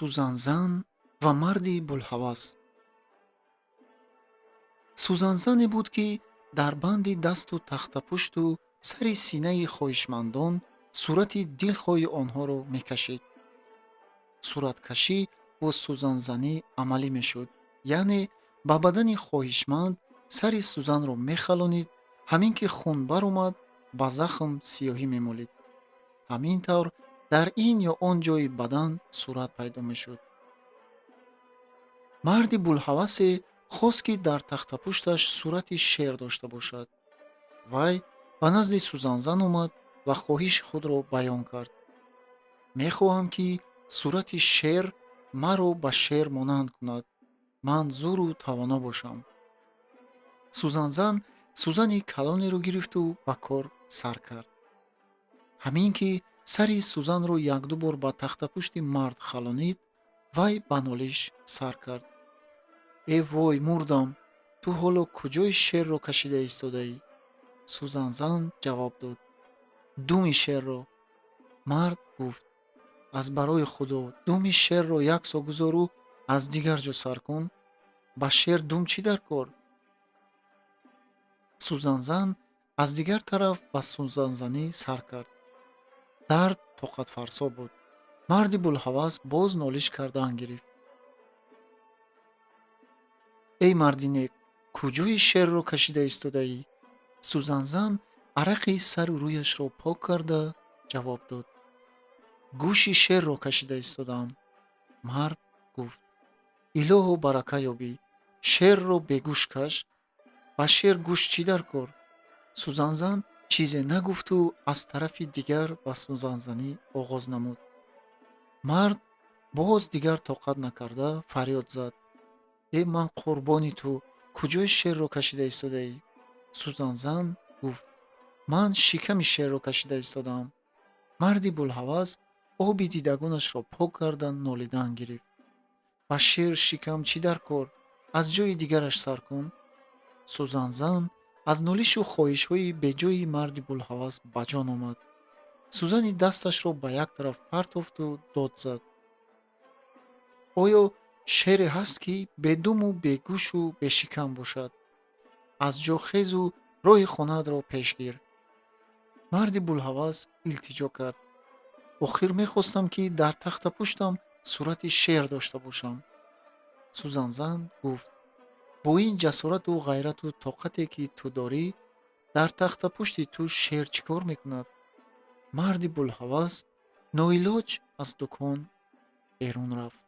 Сӯзанзан ва марди булҳавас. Сӯзанзане буд, ки дар банди дасту тахтапушту сари синаи хоҳишмандон сурати дилхоҳи онҳоро мекашид. Сураткашӣ бо сӯзанзанӣ амалӣ мешуд, яъне ба бадани хоҳишманд сари сӯзанро мехалонид, ҳамин ки хун баромад, ба захм сиёҳӣ мемолид. Ҳамин тавр дар ин ё он ҷои бадан сурат пайдо мешуд. Марди булҳавасе хост, ки дар тахтапушташ сурати шер дошта бошад. Вай ба назди сӯзанзан омад ва хоҳиши худро баён кард: «Мехоҳам, ки сурати шер маро ба шер монанд кунад, ман зӯру тавоно бошам». Сӯзанзан сӯзани калонеро гирифту ба кор сар кард. Ҳамин ки сари сӯзанро якду бор ба тахтапушти мард халонид, вай ба нолиш сар кард: «Э вой, мурдам! Ту ҳоло куҷои шерро кашида истодаӣ?» Сӯзанзан ҷавоб дод: «Думи шерро». Мард гуфт: «Аз барои Худо, думи шерро як со гузору аз дигар ҷо сар кун. Ба шер дум чӣ дар кор?» Сӯзанзан аз дигар тараф ба сӯзанзанӣ сар кард. Дард тоқатфарсо буд. Марди булҳавас боз нолиш кардан гирифт: «Эй марди нек, куҷои шерро кашида истодаӣ?» Сӯзанзан арақи сару рӯяшро пок карда ҷавоб дод: «Гӯши шерро кашида истодаам». Мард гуфт: «Илоҳо, барака ёбӣ, шерро бегӯш каш. Ба шер гӯш чӣ дар кор?» Сӯзанзан чизе нагуфту аз тарафи дигар ба сӯзанзанӣ оғоз намуд. Мард боз дигар тоқат накарда фарёд зад: «Э, ман қурбони ту, куҷои шерро кашида истодаӣ?» Сӯзанзан гуфт: «Ман шиками шерро кашида истодаам». Марди булҳавас оби дидагонашро пок карда нолидан гирифт: «Ба шер шикам чӣ дар кор? Аз ҷои дигараш сар кун». Сӯзанзан аз нолишу хоҳишҳои беҷои марди булҳавас ба ҷон омад. Сӯзани дасташро ба як тараф партофту дод зад: «Оё шере ҳаст, ки бедуму бегӯшу бешикам бошад? Аз ҷо хезу роҳи хонаатро пеш гир». Марди булҳавас илтиҷо кард: «Охир мехостам, ки дар тахтапуштам сурати шер дошта бошам». Сӯзанзан гуфт: «Бо ин ҷасорату ғайрату тоқате, ки ту дорӣ, дар тахтапушти ту шер чӣ кор мекунад?» Марди булҳавас ноилоҷ аз дукон берун рафт.